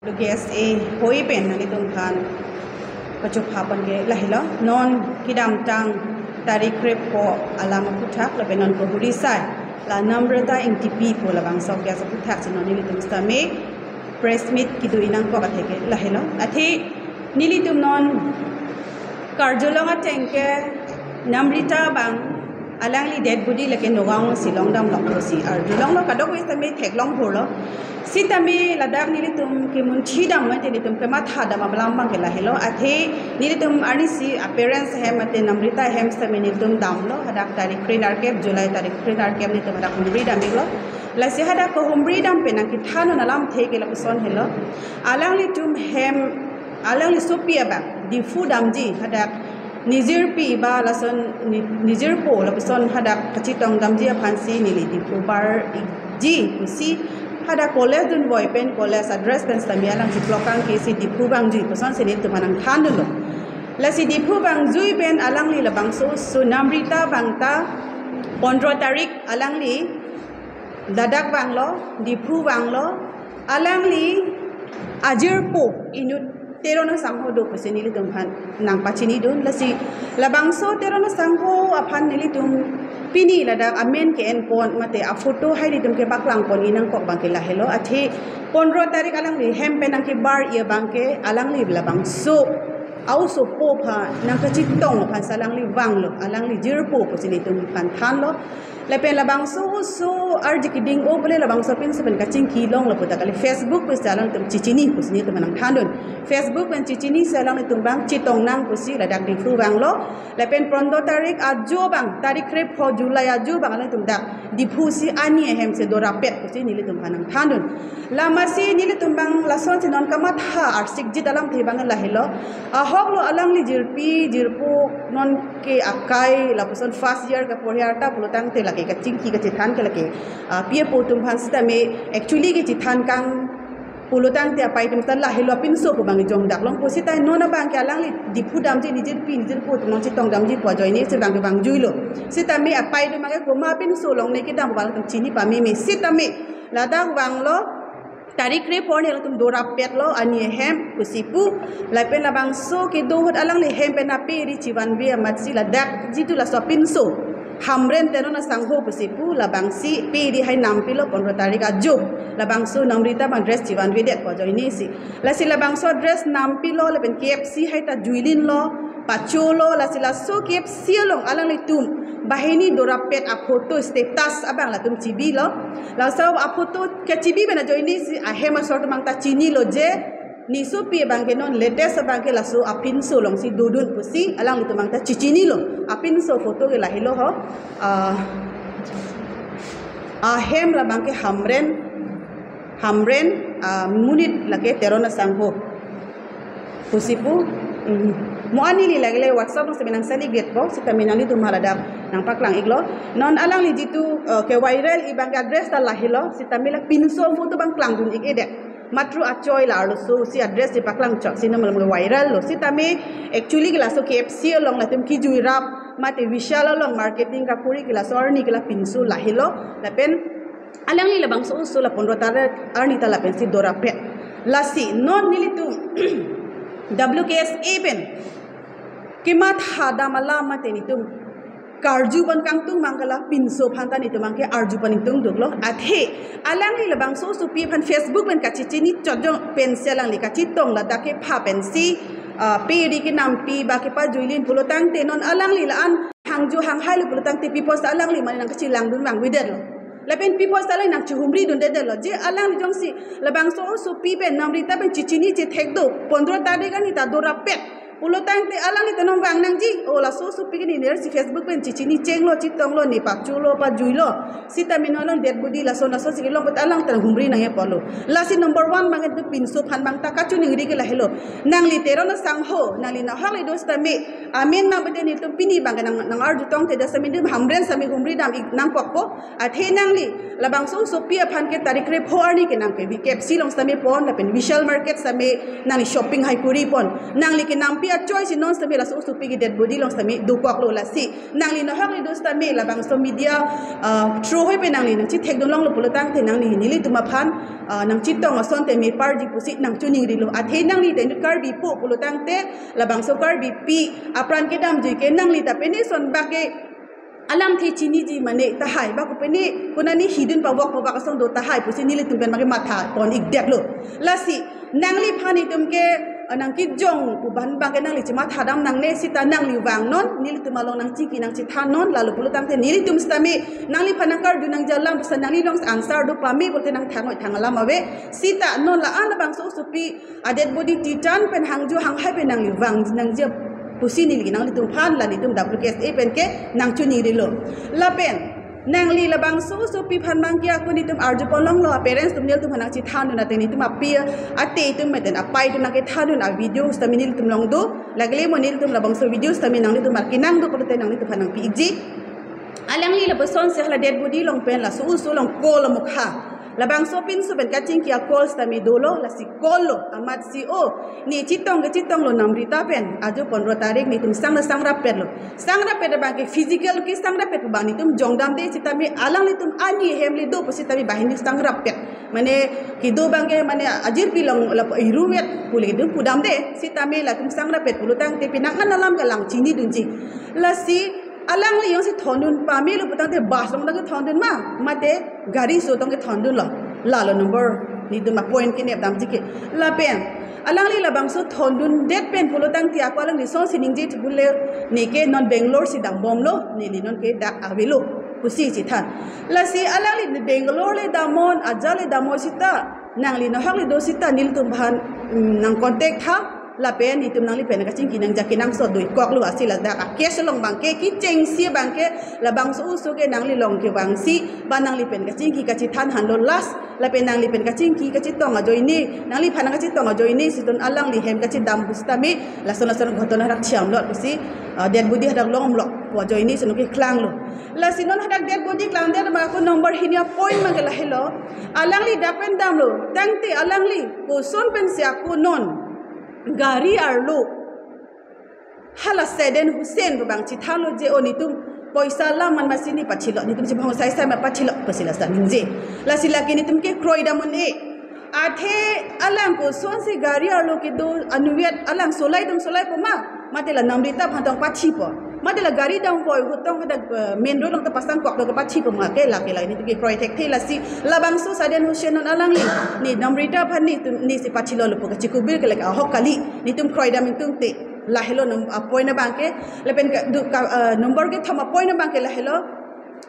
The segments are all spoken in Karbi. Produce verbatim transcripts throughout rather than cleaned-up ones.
K S A hoi pen nanglitum aphan kachupha pon ke lahelo. Non kedamtang tarik krepho alam aphuthak lapen non kohuri sai la Namrata Engtipi pu labangso case aphuthak si non nelitum sitame press meet kedo-i nangkok athe ke lahelo. Athe nelitum non karjulong ateng ke Namrata abang alangli dead body lake Nagaon si longdam longpo si arjulonglo, kadokave sitame theklong hurlo. Sitame ladak nelitum kemunthi dam mate nelitum kematha dam alam abang ke lahelo. Athe nelitum arnisi a-parents ahem mate Namrata ahem sitame nelitum damlo, hadak tarik kre-nerkep, July tarik kre-nerkep nelitum hadak humri dam-iklo. Lasi hadak kohumri dam pen nangkethan alamthe ke lapuson helo. Alanglitum hem, alangli sopi abang Diphu damji, hadak nijirpi ba lason ni-, nijirpo lapuson hadak kachetong damji aphan si neli Diphu bar-ikji pusi hadak college dunvoi pen college a-dress pen sitame alang chiplokang ke si Diphu vangjui puson si nelitum aphan nangthandunlo. Lasi Diphu vangjui pen alangli labangso oso Namrata abang ta pondro tarik alangli ladak vanglo, Diphu vanglo, alangli ajirpo inut Teron asangho do pusi nelitum aphan nangpachinidun. Lasi labangso Teron asangho aphan nelitum pini ladak amen ke-en pon mate a-photo hai nelitum kepaklang pon-i nangkok abang ke lahelo. Athe pondro tarik alangli hem pen nangkebar-i abang ke alangli labangso a-osopo aphan nangkachetong aphan si alangli vanglo, alangli jirpo pusi nelitum aphan thanlo. Lapen labangso oso arji keding-o pule labangso pinso pen kachingki longlo pu ta kali, Facebook pen si alangtum chechini pusi nelitum aphan nangthandun. Facebook pen chechini si alangtum abang chetong nang pusi ladak Diphu vanglo. Lapen pondro tarik ajo abang, tarik krepho July ajo abang alangtum dak Diphu si ani ahem si dorapet pusi nelitum aphan nangthandun. Lamasi nelitum abang lason si non kamatha arsikjit alamthe abang lahelo. Ahoklo alangli jirpi jirpo non ke akai lapuson first year kaporhi arta pulotangte lake kachingki kachethan ke lake, ah, pi apo atum aphan sitame actually kachethan kang pulotangte apai atum ta lahelo apinso pu abang jongdak longpo sita non abang ke alangli Diphu damji nijirpi nijirpo atum nangchetong damji pu ajoine si abang ke vangjuilo. Sitame apai atum abang ke komat apinso along ne kedam abang atum chini pameme sitame ladak vanglo. Tarik krepho arni alangtum dorapetlo ani ahem pusi pu. Lapen labangso kedo ahut alangli hem pen ape ri chevanve amatsi ladak jitu laso apinso Hamren Teron asangho pusi pu labangsi pe ri hai nampilo pondro tarik ajo. Labangso Namrata abang dress chevanvedet pu ajoine si. Lasi labangso dress nampilo lapen K F C hai ta juilinlo, pacholo, lasi laso K F C along alanglitum banghini dorapet a-photo status abang latum chibilo. Laso a-photo kechibi pen ajoine si ahem asor atum abang ta chinilo je ne sopi abang ke non latest abang ke laso apinso alongsi dodun pusi alanglitum abang ta chechinilo. Apinso photo ke lahelo ho. Ah, ahem labang ke Hamren, Hamren, ah, monit lake Teron asangho pusi pu, mm, mo ani neli lake le WhatsApp along sitame nangsalikdetpo, sitame nanglitum haladak nangpaklang-iklo. Non alangli jitu, eh, ke-viral-i abang ke a-dress ta lahelo, sitame la pinso photo abang klangdun-ik-edet. Matro achoi la arloso si a-dress si paklang chok si non malam virallo. Sitame actually ke laso K F C along latum kejui rap mate Vishal along marketing kakuri ke laso arni ke la pinso lahelo. Lapen alangli labangso oso la pondro tarik arni ta lapensi dorapet. Lasi non nelitum W K S A pen kematha dam alam mate nelitum karju pon kangtung abang ke la pinso aphan ta nelitum abang ke arju pon ingtungduklo. Athe alangli labangso osopi aphan Facebook pen kachechini chotjong pensi alangli kachetong ladak kepha pensi, ah, pe ri kenampi ba kepajuilin pulotangte non alangli la-an hangjo hanghailo pulotangte pi apotsi alangli mane nangkachelangdun vangvedetlo. Lapen pi apotsi alangli nangchehumridundedetlo. Je alangli jongsi labangso osopi pen Namrata pen chechini chethek do, pondro tarik arni ta dorapet pulotangte alangli ta non vang nangji. O laso osopi ke ne nersi Facebook pen chechini chenglo, chetonglo, ne pacholo, pajuilo. Sitame non along dead body lason lason si kelong put alang ta humri nangji apotlo. Lasi number one abang ke pinso aphan abang ta kachiningri ke lahelo. Nangli Teron asangho, nangli nahok le do sitame amen abang bete nelitum pini abang ke nang, nang arjutong te da sitame nelitum Hamren sitame humri dam-ik nangkokpo. Athe nangli labangso osopi aphan ke tarik krepho arni ke nang ke K F C along sitame pon, lapen Vishal Market sitame nangli shopping hai kuri pon. Nangli kenam Pi a-choice non sitame laso osopi ke dead body along sitame dokoklo lasi. Nangli nahok le do sitame labangso media, ah, through hoi pen nangli nangchethekdun longlo pulo tangte nangli nelitum aphan, ah, nangchetong asonte meparji pusi nangchiningrilo. Athe nangli ta inut Karbipo pulo tangte labangso Karbipi apran kedamjui ke nangli ta pini ason bak ke alamthe chiniji mane tahai bak pini konane hidun pavok pavak asong do tahai pusi nelitum pen make matha pon-ikdetlo. Lasi nangliphan itum ke, ah, nangkejong pu abang ke nangli chematha dam nangne sita nangli vangnon, nelitum along nangchingki nangchethannon, lalu pulo tangte nelitum sitame nangliphan nangkarju nangji alam pusi nangli along answer do pame pulote nangthanoi thang alam ave. Sita non la-an labangso osopi a-dead body titan pen hangjo hanghai pen nangli vang nangji pusi neli nanglitum aphan la nelitum W K S A pen ke nangchiningrilo. Lapen nangli labangso osopi aphan abang ke ako nelitum arjupon longlo, a-parents atum nelitum aphan nangchethandun ateng nelitum api ate atum meten apai atum nangkethandun a-video sitame nelitum along do. Lagile mo nelitum labangso video sitame nanglitum aphan kenang do pulote nanglitum aphan nangpi-ikji. Alangli lapuson si hala dead body along pen laso oso along call amokha. Labangso pinso pen kachingki a-call sitame dolo, lasi call lo, amatsi o, ne chetong kachetonglo Namrita pen, ajo pondro tarik netum sang na sangrap petlo. Sangrap pet abang ke physical ke sangrap pet abang netum jongdamde sitame alanglitum ani hem le do pusitame banghini sangrap pet. Mane kedo abang ke mane ajirpi along lapu iruvet pule kedo pudamde sitame latum sangrap pet pulo tangte penang an alam kalang chinidunji. Lasi alangli jongsi thondun pamelo putangte bus along tangke thondun ma, mate gari so tangke thondunlo. Lalo number netum a-point kenep damji ke. Lapen alangli labangso thondundet pen pulo tangte ako alangli sonsi ningje thipule neke non Bangalore si dambomlo, neli nonke dak avelo pusi chethan. Lasi alangli Bangalore le damnon, aja le damnon sita, nangli nahok le do sita nelitum aphan, mm, nang contact tha. Lapen netum nangli pen kachingki nangji kenangsot do-ikkoklo, lasi ladak a-case along abang ke kechengsi abang ke labangso oso ke nangli along kevangsi ba nangli pen kachingki kachethan hanlo last, lapen nangli pen kachingki kachetong ajoine, nangliphan nangkachetong ajoine si ton alangli hem kachedam pusitame lason lason ghotona hadak chiamlo pusi, ah, dead body hadak longlo pu ajoine si nonke klanglo. Lasi non hadak dead body klangdet abang ako number hini a-point abang ke lahelo. Alangli dak pen damlo tangte alangli koson pensi ako non gari arlo hala Saddam Hussein pu abang chethanlo je o netum poisa lam man masi ne pachilo, netum chibong sai sai ma pachilo pusi la sa ningje. Lasi lake netum ke kroi dam un-e. Athe alang kosonsi gari arlo kedo anuvet alang solai dong solaipo ma, mate la Namrita aphan tong pachipo, mate la gari damvoi ahut tong hadak, eh, main road along ta pasang kok do pachipo ma ke lake la netum ke kroi thekthe. Lasi labangso Saddam Hussein non alangli ne Namrita aphan netum nesi pachilolo pu kachikubir ke lake ahok kali, netum kroi dam ingtungte. Lahelo num-, a-point abang ke, lapen ka, du, ka, eh, number kethom a-point abang ke lahelo.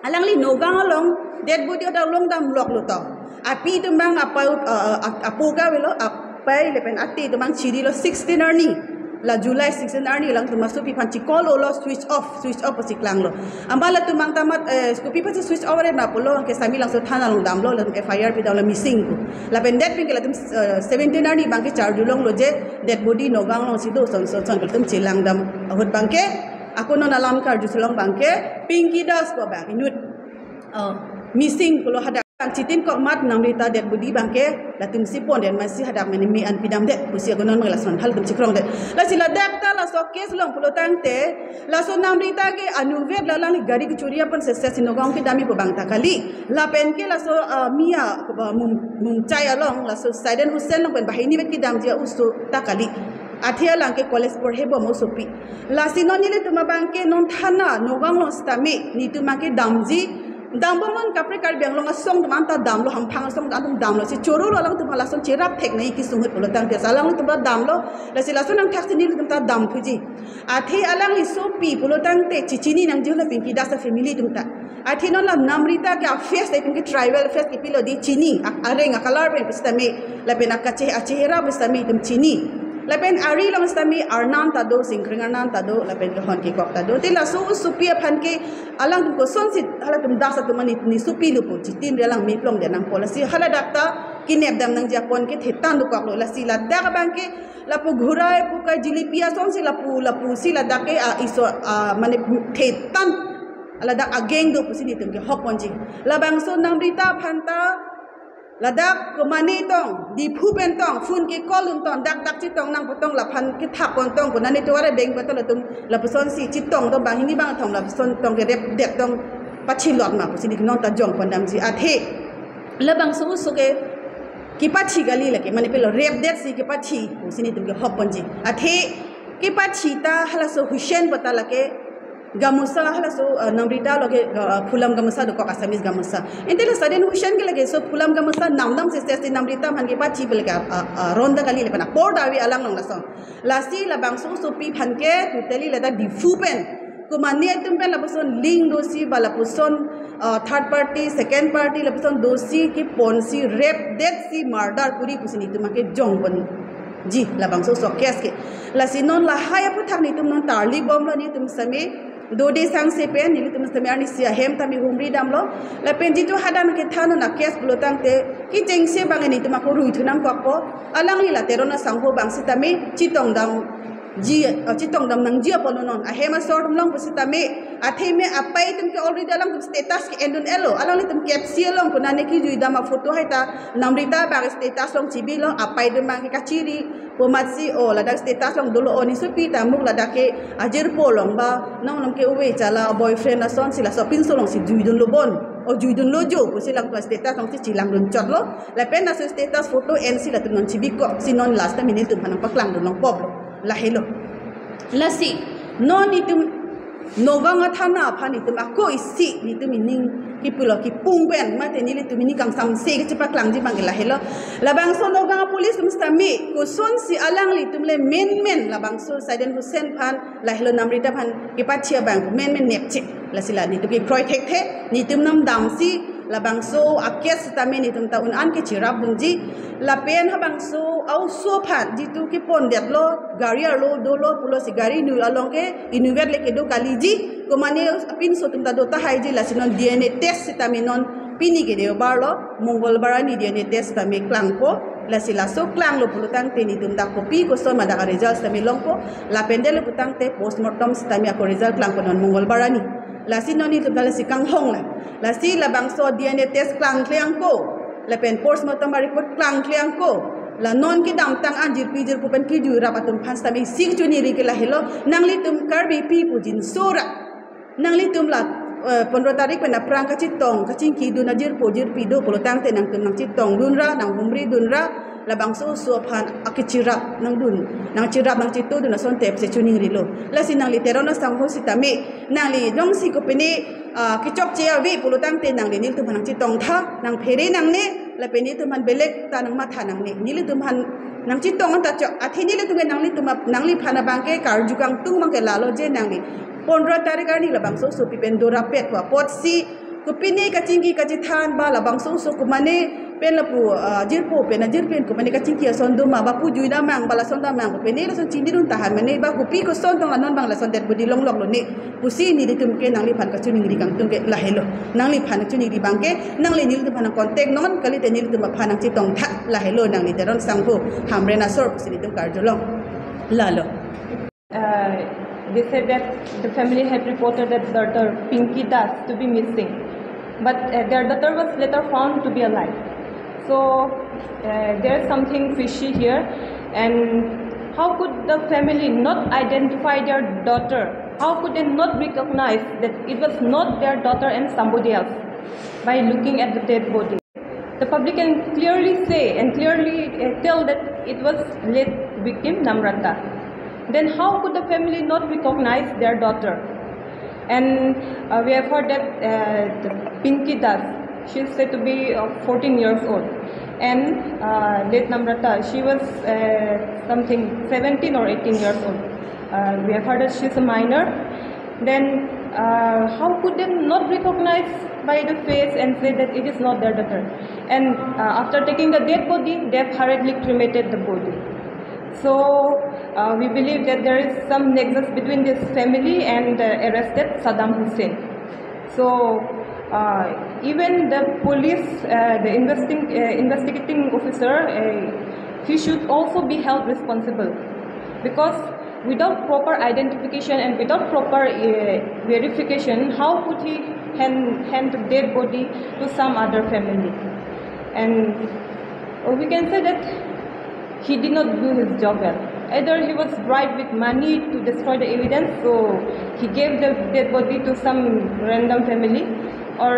Alangli Nagaon along dead body hadak longdam loklo to. Api atum abang apai, eh, eh, ap-, apo ke avelo, apai lapen ate atum abang chirilo sixteen arni. La July sixteen arni alangtum asopi aphan che-call-olo switch off, switch off pusi klanglo. Anpar latum abang ta mat, eh, kopi aphansi switch off re ma pulo, anke Samelangso thana along damlo, latum F I R pidamlo missing pu. Lapen det pen ke latum, eh, seventeen arni abang ke charju longlo je dead body Nagaon alongsi do son son son ke latum chelang dam ahut abang ke ako non alam karju si long abang ke Pinky Das pu abang inut, eh, missing pulo hadak abang chetinkok mat Namrita dead body abang ke latumsi pondet masi hadak mane me-an pidamdet pusi ako non abang lason halatum chekrongdet. Lasi ladak ta laso case along pulo tangte laso Namrita ke anuvet la alangli gari kechuri aphan sese si Nagaon kedamji pu abang ta kali. Lapen ke laso, ah, Mia, ah, Mum-, Mumchai along laso Saddam Hussein along pen banghini vet kedamji a-oso ta kali. Athe alang ke college porhebom osopi. Lasi non nelitum abang ke non thana Nagaon along sitame netum abang ke damji, dambom non kaprek Karbi Anglong asong atum anta damlo, hamphang asong atum damlo, si chorolo alangtum lason cherap thek nai kesung ahut pulo tangte alangtum ta damlo. Lasi lason nangthaksi nelitum ta damthuji. Athe alangli sopi pulo tangte chechini nangji hala Pinky Das a-family atum ta. Athe non la Namrita ke a-face itum ke tribal face kepilo di chini, a-, areng a-colour pen pusitame, lapen akache-, achehra pusitame itum chini. Lapen ari along sitame Arnan ta do, Singkreng Arnan ta do, lapen ke Hon Kikok ta do. Te laso osopi aphan ke alangtum kosonsi halatum Das atum mane ne sopilo pu chetin re alang meplong de nangpo. Lasi haladak ta kenep dam nangji apon ke thetan dokoklo. Lasi ladak abang ke lapu ghurai pu ka jilipi asonsi lapu, lapusi ladak ke, ah, iso, ah, mane thetan ladak a-gang do pusi netum ke hok ponji. Labangso Namrita aphan ta Ladak komane tong, Diphu pen tong, phone ke call un tong, dak dak chetong nangpo tong, laphan kethak pon tong, konane to are beng pato latum, lapuson si chetong tong, banghini bangkethom lapuson tong kerepdet tong, pachilot ma pusi neli non ta jong pon damji. Athe labangso oso ke kepathi kali lake, mane pilo repdet si kepathi pusi nelitum ke hok ponji. Athe kepathi ta halaso Hussein bota lake gamusa halaso, uh, Namrita loke, uh, phulam gamusa dokok, Assamese gamusa. Ante la sudden Hussein ke lake so phulam gamusa namdam se se si Namrita aphan kepathi pen lake, uh, uh, ronda kali le pen apor davi alang long lason. Lasi labangso osopi aphan ke totally ladak Diphu pen komane atum pen lapuson link dosi ba lapuson, uh, third party, second party lapuson dosi kepon si repdet si murder kuri pusi nelitum ke jong ponji labangso oso case ke. Lasi non lahai aphuthak nelitum non tarli bomlo, nelitum sitame dode sangse pen nelitum sitame arnisi ahem tame humri damlo. Lapen jitu hadak kethan non a case pulo tangte kechengsi abang nelitum ako rui thu nangkokpo. Alangli la Teron asangho abang sitame chetong damji, uh, chetong dam nangji apot non ahem asor atum along pusitame, athe me apai atum ke already alangtum status ke-en dun-elo, alanglitum kepsi along konane kejui dam aphoto hai ta Namrita abang status along chibilo, apai atum abang ke kachiri po amatsi, o ladak status along dolo, o nesopi ta muk ladak ke ajirpo along ba nonglong ke uve chala boyfriend ason si laso apinso along si jui dunlo bon, o jui dunlo jo pusi alangtum status along si chelang dun chotlo. Lapen laso status photo ensi latum non chibikok si non last time nelitum aphan nangpaklang dun longpoklo. Lahelo. Lasi non itum Nagaon athana aphan itum ako isi nelitum ining kipulo kipung pen mate nelitum ining kangsamse kechepaklangji abang ke lahelo. Labangso Nagaon police atum sitame kosonsi alanglitum le menmen labangso Saiden Hussein aphan lahelo Namrita aphan kepathi abang menmen nepche. Lasi la nelitum kekroi thekthe, nelitum namdamsi labangso a case sitame nelitum ta un-an kecherap dunji. Lapen habangso a-oso aphan jitu kepondetlo, gari arlo dolo pulosi gari inut along ke inutvet le kedo kaliji, komane apinso atum ta do tahaiji. Lasi non D N A test sitame non pini ke Deobar lo, Mongolbar arni D N A test sitame klangpo. Lasi laso klanglo pulo tangte nelitum dak kopi koson ma dak a-result sitame longpo. Lapen detlo pu tangte postmortem sitame ako result klangpo non Mongolbar arni. Lasi non nelitum ta lasi kanghong la. Lasi labangso D N A test klangkle angko, lapen postmortem report klangkle angko, la non kedamtang an jirpi jirpo pen kejui rap atum aphan sitame isi kachiningri ke lahelo, nanglitum Karbipi pu jinso ra nanglitum la, eh, pondro tarik pen aphrang kachetong kachingki dun ajirpo jirpi do pulo tangte nangtum nangchetong dun ra, nanghumri dun ra, labangso oso aphan akecherap nangdun, nangcherap nangcheto dun ason tep si chiningrilo. Lasi nangli Teron asangho sitame nangli jongsi kopine, ah, kechokche ave pulo tangte nangli nelitum aphan nangchetongtha, nangphere nangne, lapen nelitum aphan belek ta nangmatha nangne. Nelitum aphan nangchetong anta chok, athe nelitum ke nanglitum ap-, nangliphan abang ke karju kangtung abang ke lalo je nangli pondro tarik arni labangso osopi pen dorapet pu apotsi kopine kachingki kachethan ba labangso oso komane pen lapu, ah, jirpo pen ajir pen komane kachingki ason do ma ba pu jui damang ba lason damang kopine lason chini dun tahan mane ba kopi koson tong la non abang lason dead body longloklo ne pusi nelitum ke nangliphan kachiningri kangtung ke lahelo. Nangliphan kachiningri abang ke nangli nelitum aphan contact non kalite nelitum aphan nangchetongtha, lahelo nangli Teron asangho Hamren asor pusi nelitum karjulong. Lalo. Uh, they said that the family had reported that daughter Pinky Das to be missing, but, uh, their daughter was later found to be alive. So, uh, there's something fishy here. And how could the family not identify their daughter? How could they not recognize that it was not their daughter and somebody else by looking at the dead body? The public can clearly say and clearly, uh, tell that it was late victim Namrata. Then how could the family not recognize their daughter? And, uh, we have heard that, uh, the Pinky Das, she is said to be, uh, fourteen years old, and, uh, late Namrata, she was, uh, something seventeen or eighteen years old. Uh, we have heard that she is a minor. Then, uh, how could they not recognize by the face and say that it is not their daughter? And, uh, after taking the dead body, they have hurriedly cremated the body. So, uh, we believe that there is some nexus between this family and the arrested Saddam Hussein. So, uh, even the police, uh, the investing-, uh, investigating officer, uh, he should also be held responsible, because without proper identification and without proper, uh, verification, how could he hand, hand the dead body to some other family? And uh, we can say that he did not do his job well. Either he was bribed with money to destroy the evidence, so he gave the dead body to some random family, or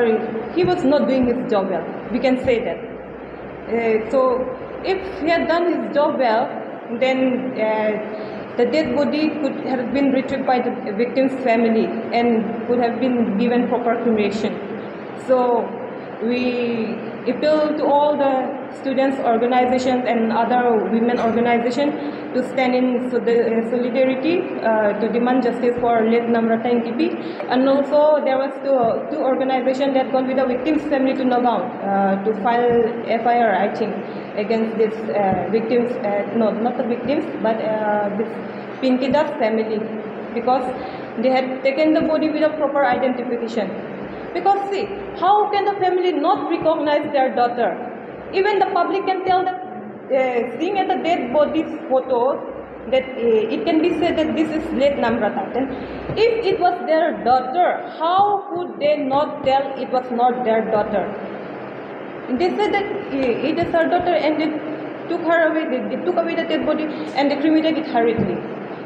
he was not doing his job well. We can say that. Uh, so if he had done his job well, then uh, the dead body could have been retrieved by the victim's family and could have been given proper cremation. So we appeal to all the students organizations and other women organizations to stand in so the, uh, solidarity uh, to demand justice for late Namrata Engtipi. And also there was two, two organizations that gone with the victim's family to Nagaon uh, to file F I R, I think, against this uh, victims, uh, no, not the victims, but uh, this Pinky Das family, because they had taken the body without proper identification. Because see, how can the family not recognize their daughter? Even the public can tell that uh, seeing at the dead body's photo, that uh, it can be said that this is late Namrata. Then, if it was their daughter, how could they not tell it was not their daughter? They said that uh, it is her daughter, and they took her away. They, they took away the dead body and they cremated it hurriedly.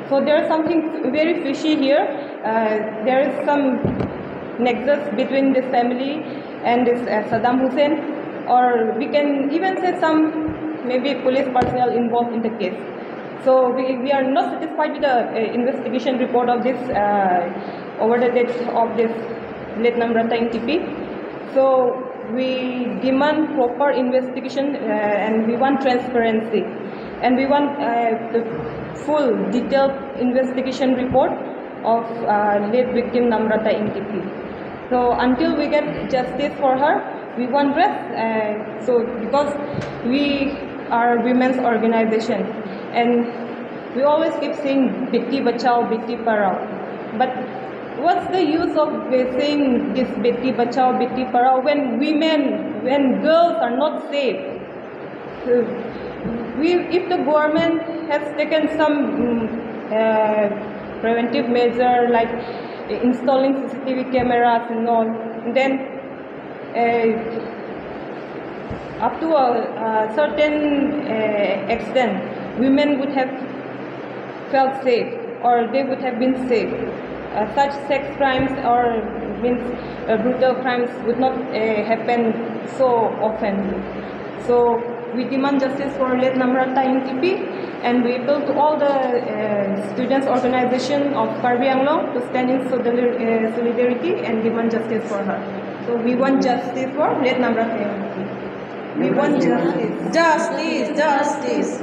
So there is something very fishy here. Uh, there is some nexus between this family and this uh, Saddam Hussein, or we can even say some maybe police personnel involved in the case. So we, we are not satisfied with the uh, investigation report of this uh, over the death of this late Namrata Engtipi. So we demand proper investigation uh, and we want transparency, and we want uh, the full detailed investigation report of uh, late victim Namrata Engtipi. So until we get justice for her, we want rest. Uh, so because we are women's organization, and we always keep saying "Beti Bachao, Beti Padhao," but what's the use of uh, saying this "Beti Bachao, Beti Padhao" when women, when girls are not safe? Uh, we, if the government has taken some mm, uh, preventive measure like installing C C T V cameras and all, then uh, up to a, a certain uh, extent, women would have felt safe, or they would have been safe. Uh, such sex crimes or means uh, brutal crimes would not uh, happen so often. So we demand justice for late Namrata Engtipi, and we appeal to all the uh, students' organization of Karbi Anglong to stand in solidar- uh, solidarity and demand justice for her. So we want justice for late Namrata Engtipi. We want justice. Justice, justice.